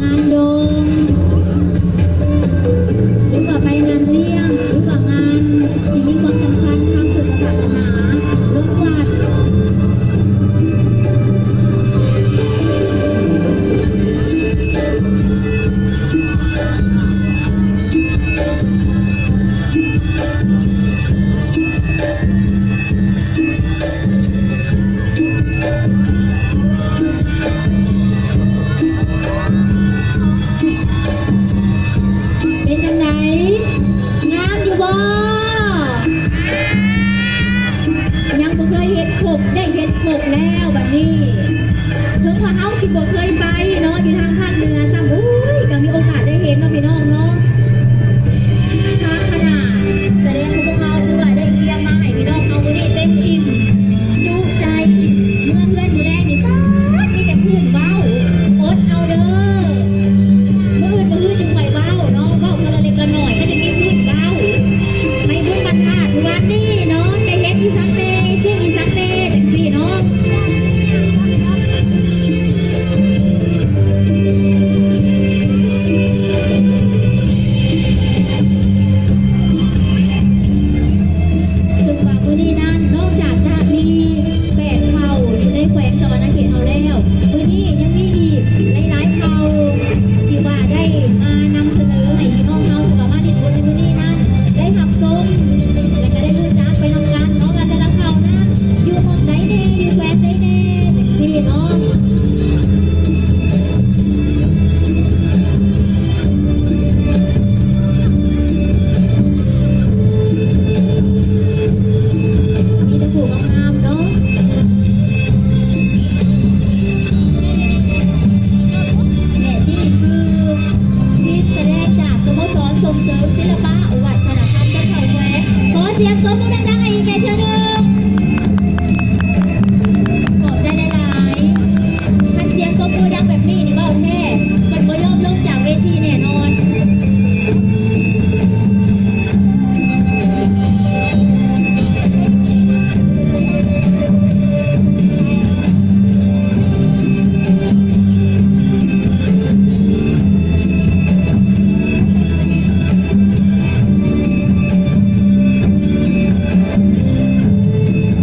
ງານດົງ ຫຼືວ່າໄປງານລ້ຽງ ຫຼືວ່າງານທີ່ມີຄວາມສຳຄັນທາງພຸດທະສາສະໜາ ລົງວັດ. ເປັນຈັ່ງໃດ? ງາມຢູ່ບໍ່? ຍັງບໍ່ເຄີຍເຫັນຄົກ ໄດ້ເຫັນຄົກແລ້ວບັດນີ້. ເຖິງວ່າເຮົາຊິບໍ່ເຄີຍໄປເນາະ ຢູ່ທາງພາກເໜືອຊ້ຳ ໂອ້ຍ ກໍມີໂອກາດໄດ້ເຫັນເນາະ ພີ່ນ້ອງເນາະ. ທາງຄະນະສະແດງຂອງພວກເຮົາ ຖືວ່າໄດ້ກຽມມາໃຫ້ພີ່ນ້ອງເຮົາມື້ນີ້ເຕັມອີ່ມ ຈຸໃຈ. ເມືອເຮືອນມື້ແລງນີ້ ປາດ ມີແຕ່ພື້ນເວົ້າ ອົດເອົາເດີ. ມື້ອື່ນມື້ຮືຈຶ່ງຄ່ອຍເວົ້າເນາະ ເວົ້າເທື່ອລະເລັກລະໜ້ອຍ ກໍຈະມີພື້ນເວົ້າ. ໄປບຸນບັນທາດວັດນີ້ເນາະ ໄດ້ເຮັດອີ່ສັງແດ່ ຊື້ອີ່ສັງແດ່ ຈັ່ງຊີ້ເນາະ. ເຊິ່ງວ່າມື້ນີ້ນັ້ນ ນອກຈາກຈະມີແປດເຜົ່າຢູ່ໃນແຂວງສະຫວັນນະເຂດເຮົາແລ້ວ ມື້ນີ້ຍັງມີອີກຫຼາຍໆເຜົ່າ ທີ່ວ່າໄດ້ມານຳສະເໜີໃຫ້ພີ່ນ້ອງເຮົາທີ່ວ່າມາຫຼິ້ນບຸນໃນມື້ນີ້ນັ້ນ ໄດ້ຮັບຊົມ ແລະ ກະໄດ້ຮູ້ຈັກໄປນຳກັນເນາະ ວ່າແຕ່ລະເຜົ່ານັ້ນຢູ່ໝ່ອງໃດແດ່ ຢູ່ແຂວງໃດແດ່ ຈັ່ງຊີ້ເນາະ. ມີແຕ່ຜູ້ງາມໆເນາະ. ແລະ ນີ້ຄືທີມສະແດງຈາກສະໂມສອນສົ່ງເສີມສິລະປະວັດທະນະທຳຊົນເຜົ່າແຂວງ. ຂໍສຽງຕົບມືດັງໆໃຫ້ອີກແດ່ເທື່ອໜຶ່ງ. ຂອບໃຈຫຼາຍໆ. ຄັນສຽງຕົບມືດັງແບບນີ້ນີ້ ເວົ້າແທ້ ເພິ່ນບໍ່ຍອມລົງຈາກເວທີແນ່ນອນ.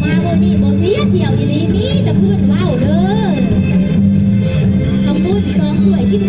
ມາມື້ນີ້ບໍ່ເສຍທ່ຽວອີ່ຫຼີ ມີແຕ່ພື້ນເວົ້າເດີ. ເຂົ້າປຸ້ນສອງຖ້ວຍ ກິນ